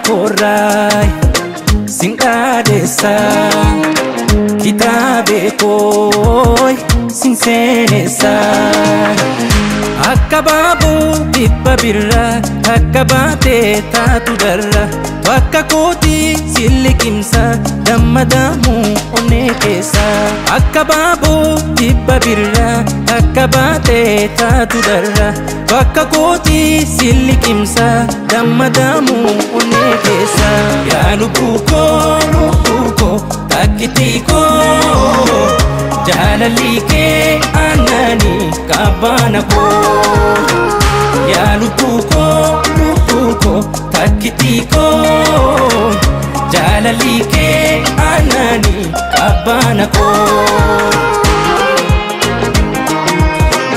Koorraay sinqaadeessa kitaabee kooy sinseenessa akka baaboo dhibba birra akka baatee taatu darra bakka kootii silliqimsa dammadamuu onnee keessa akka baaboo dhibba birra akka baatee taatu darra bakka kootii silliqimsa dammadamuu onnee keessa yaa lubbuu koo takkitii koo jaalalli kee aananii qabana koo yaa lubbuu koo takkitii koo jaalalli kee aananii qabana koo.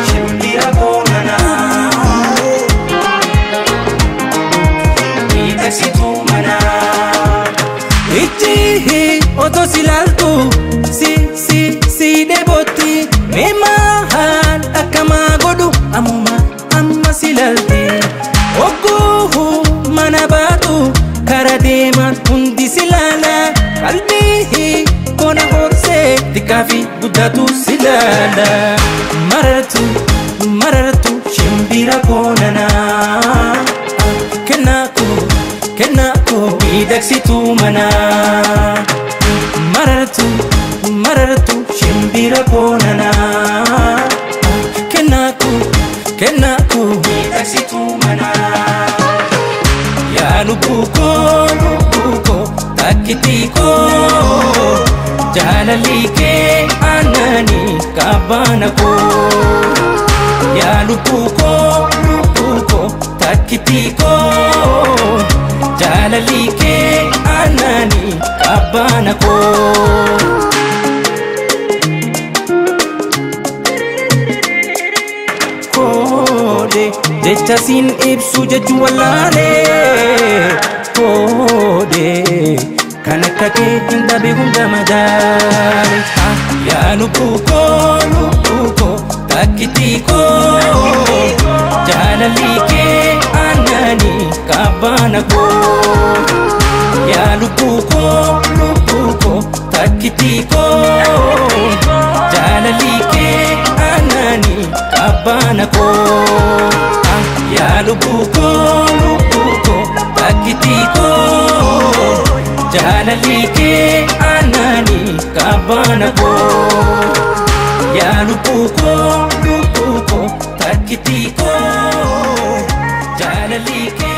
Shimbira koonanaa miidhagsituu manaa ijji otoo si ilaaltu si si si dheebotti mee maal akkamaa godhu ammuma amma si ilaalti ogguu mana baatu kara deeman hundi si ilaala qalbii kona horsee xiqqaa fi guddaatu si ilaala marartu marartu shimbira koonanaa kennaa koo kennaa koo miidhagsituu manaa marartu marartu shimbira koonanaa kennaa koo kennaa koo miidhagsituu manaa yaa lubbuu koo takkitii koo jaalalli kee aananii qabana koo yaa lubbuu koo takkitii koo jaalalli kee aananii qabana koo. Koode jecha siin ibsu jechuun wallaalee koode kan akka kee hin dhabe hunda madaale yaa lubbuu koo takkitii koo jaalalli kee aananii qabana koo yaa lubbuu koo takkitii koo jaalalli kee aananii qabana koo yaa lubbuu koo takkitii koo jaalalli kee aananii qabana koo yaa lubbuu koo takkitii koo jaalalli kee.